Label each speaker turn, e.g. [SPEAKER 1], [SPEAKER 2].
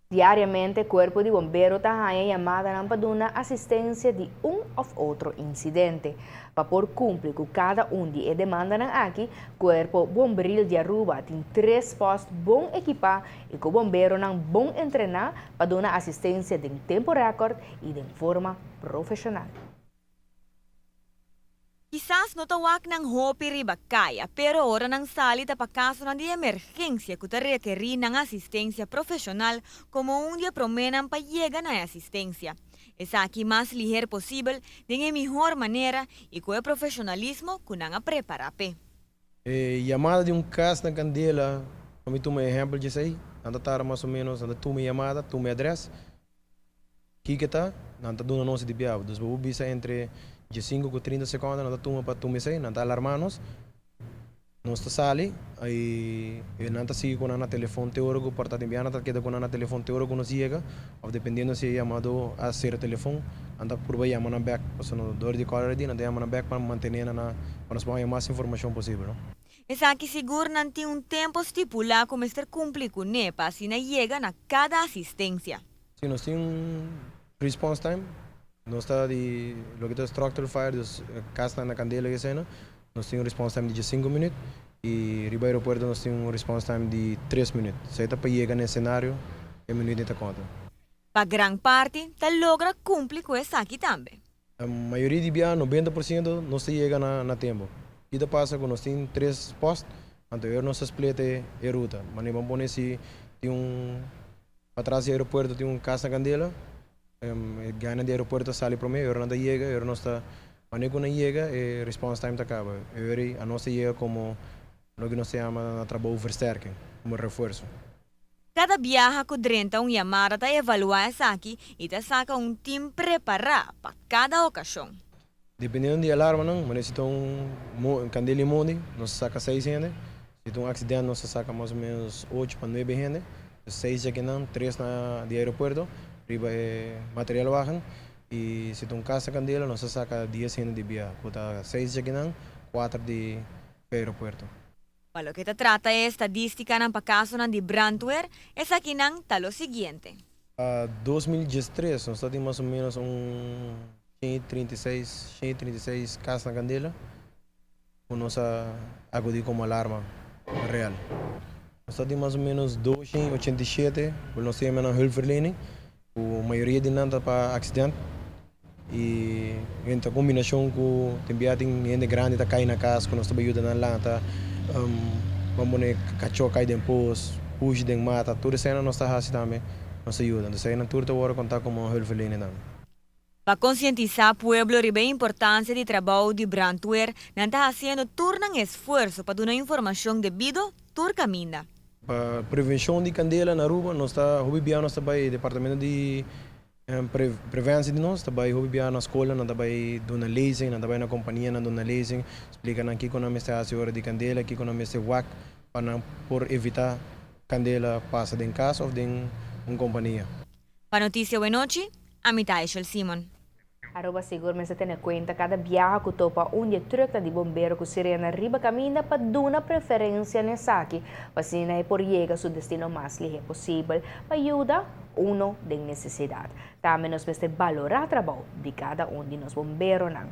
[SPEAKER 1] Diariamente Cuerpo di Bombero ta haya yamadanan pa duna asistencia di un of otro incidente. Pa por cumpli cu cada un di e demandanan aki, Cuerpo Bomberil di Aruba tin tres post bon ekipa y cu bomberonan bon entrena pa duna asistencia den tempo record y den forma profesional.
[SPEAKER 2] Kisas no ta wak nan hopi riba kaya, pero ora nan sali ta pa kasonan di emergensia ku ta rekerí nan asistensia profeshonal komo un di e proménan pa yega na e asistensia. Esaki mas liher posibel, den e mihor manera i ku e profeshonalismo ku nan a prepará p'e.
[SPEAKER 3] E yamada di un kas na kandela, pa mi tuma e ehèmpel djesei, nan ta tarda mas o ménos, nan ta tuma e yamada, tuma e adrès, Kiko ta? Nan ta duna nos di biaha. Dus bo por bisa entre diesinku ku 30 sekonda nan ta tuma pa tuma esei, nan ta alarmá nos. Nos ta sali i nan ta sigui ku nan na telefon te ora ku por ta den biaha nan ta keda ku nan na telefon te ora ku nos yega òf dependiendo si e yamadó a sera telefon nan ta purba yama nan bèk pasobra nos dor di caller ID nan ta yama nan bèk pa mantené nan na pa nos por haña mas informashon posibel no.
[SPEAKER 2] Esaki sigur nan tin un tempu stipulá ku mester kumpli kuné pa asina yega na kada asistensia.
[SPEAKER 3] Si nos tin un response time, nos ta di loke ta structural fire, dus kasnan na kandela y esena, nos tin un response time di 15 minuut y riba aeropuerto nos tin un response time di 3 minuut. Esei ta pa yega na e scenario, e minuut ta konta.
[SPEAKER 2] Pa gran parti ta logra kumpli ku esaki tambe.
[SPEAKER 3] E mayoria di bia, 90%, nos ta yega na tempu. Ki ta pasa ku nos tin tres post, anto e nos ta split e ruta. Manera ban pone si tin un patras di aeropuerto tin un kas na kandela, e gana di aeropuerto ta sali promé, e ora nan ta yega, e ora nos ta, manera ku nan yega e response time ta kaba. E ora ei anos ta yega komo loke nos ta yama na trabou versterking, komo refuerso.
[SPEAKER 2] Kada biaha ku drenta un yamada ta evaluá esaki i ta saka un tim prepará pa kada okashon.
[SPEAKER 3] Dependiendo di alarmanan, manera si ta un kandela di mondi, nos ta saka seis hende. Si ta un aksident, nos ta saka mas o ménos 8 pa 9 hende. Seis djakinan, tres na di aeropuerto, riba e materiaalwagen. I si ta un kas na kandela, nos ta saka 10 hende di bia, ku ta seis djakinan, kuater di aeropuerto.
[SPEAKER 2] Pa loke ta trata e estadístikanan pa kasonan di brandweer, esakinan ta lo siguiente.
[SPEAKER 3] Pa 2013, nos tin mas o ménos un 136, 136 kas na kandela, ku nos a akudí komo alarma real. Nos tin mas o ménos 287, ku nos ta yama hulpverlening, ku mayoria di nan ta pa aksidente i den kombinashon ku tin bia tin hende grandi ta kai na kas ku nos ta yuda nan lanta, ban pone kachó kai den pos, pushi den mata, tur esei nos ta hasi tambe, nos ta yuda. Entonces nan tur ta wòrdu kontá komo hulpverlening tambe.
[SPEAKER 2] Pa konsientisá pueblo riba e importansia di trabou di brandweer, nan ta hasiendo tur nan esfuerso pa duna informashon debido tur kaminda.
[SPEAKER 3] Pa prevenshon di kandela na Aruba, nos ta hopi bia nos ta bai departamento di preventie di nos, ta bai hopi bia na skol, nan ta bai duna lezing, nan ta bai na kompania nan duna lezing, splika nan kiko nan mester hasi ora di kandela, kiko nan mester wak pa nan por evitá kandela pasa den kas òf den un kompania.
[SPEAKER 2] Pa Notisia Awenochi, ami ta Aishel Simon.
[SPEAKER 1] Aruba sigur mester tene kuenta kada biaha ku topa un di e trùknan di bombero ku sirena riba kaminda pa duna preferensia na esaki, pa asina e por yega su destino mas lihé posibel pa yuda uno den nesesidat. Tambe nos mester balorá trabou di kada un di nos bomberonan.